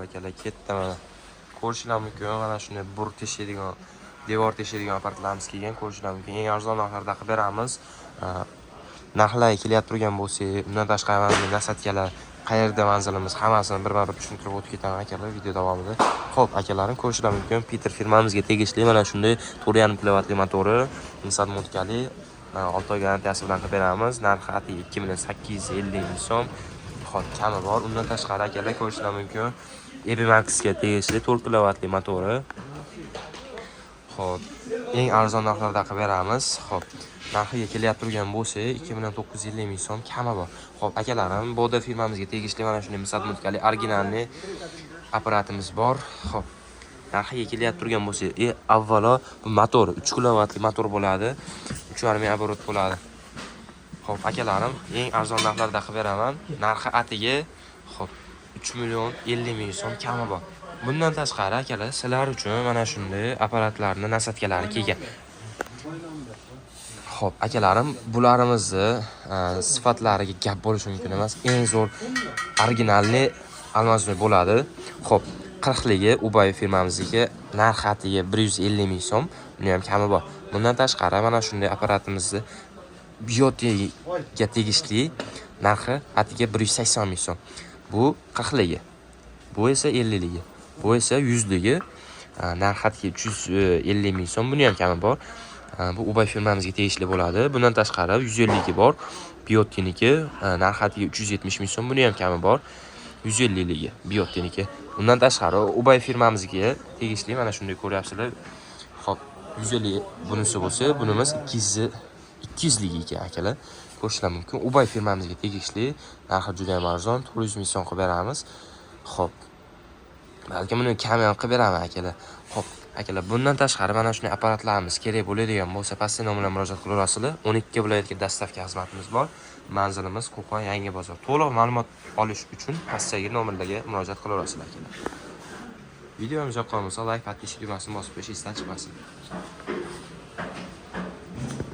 Akalar, ketdi mana. Ko'rishinglar mumkin, mana shunday bur teshadigan, devor teshadigan apparatlarimiz kelgan, ko'rishinglar mumkin. Eng arzon narxlarda qilib beramiz. Narxlarga kelyapti turgan bo'lsak, undan tashqari mana насадка lar, qayerda manzilimiz, hammasini birma-bir tushuntirib o'tib ketaman, akalar, video davomida. Xo'p, akalarim, ko'rishinglar mumkin, Peter firmamizga tegishli mana shunday 4,5 kilovatli motori, обмотка li, 6 oy garantiyasi bilan qilib beramiz. Narxi atigi 2 850 ming so'm. Xo'p, kami bor. Undan tashqari, akalar, ko'rishinglar mumkin, Ebimaxga tegishli 4 kilovatli motori. Xo'p, eng arzon narxlarda qilib beramiz. Xo'p, narxiga kelyapti turgan bo'lsak, 2 950 ming so'm, kami bor. Xo'p, akalarim, Boda firmamizga tegishli mana shunday обмотка li оригинальный apparatimiz bor. Xo'p, narxiga kelyapti turgan bo'lsak, avvalo bu motor 3 kilovatli motor bo'ladi. 3,5 ming оборот bo'ladi. Xo'p, akalarim, eng arzon narxlarda qilib beraman. Narxi atigi, xo'p, 3 million 50 ming so'm, kami bor. Bundan tashqari, akalar, sizlar uchun mana shunday apparatlarni насадка lari kelgan. Xo'p, akalarim, bularimizni sifatlariga gap bo'lishi mumkin emas. Eng zo'r оригинальный алмазный bo'ladi. Xo'p, 40ligi Ubay firmamizniki, narxi atigi 150 ming so'm, buni ham kami bor. Bundan tashqari mana shunday apparatimizni Biotiga tegishli, narxi atiga 180 ming so'm. Bu 40ligi. Bu esa 50ligi. Bu esa 100ligi. Narxi atiga 350 ming so'm, buni ham kami bor. Bu Ubay firmamizga tegishli bo'ladi. Bundan tashqari 150ligi bor. Biotiniki, narxi atiga 370 ming so'm, buni ham kami bor. 150ligi Biotiniki. Undan tashqari Ubay firmamizga tegishli mana shunday ko'ryapsizlar. Xo'p, 150 bunisi bo'lsa, bunimiz 200 200ligi ekan, akalar. Ko'rishlar mumkin. Ubay firmamizga tegishli, narxi juda ham arzon, 400 ming so'm qilib beramiz. Xo'p. Balkim buni kam ham qilib beraman, akalar. Xo'p, akalar, bundan tashqari mana shunday apparatlarimiz kerak bo'ladigan bo'lsa, pastda nomerga murojaat qilaverasizlar. 12 viloyatga доставка xizmatimiz bor. Manzilimiz Qo'qon, Yangi bozor. To'liq ma'lumot olish uchun pastdagi nomerlarga murojaat qilaverasizlar, akalar. Videomiz yoqqan bo'lsa, layk, подписка tugmasini bosib qo'yish esdan chiqmasin.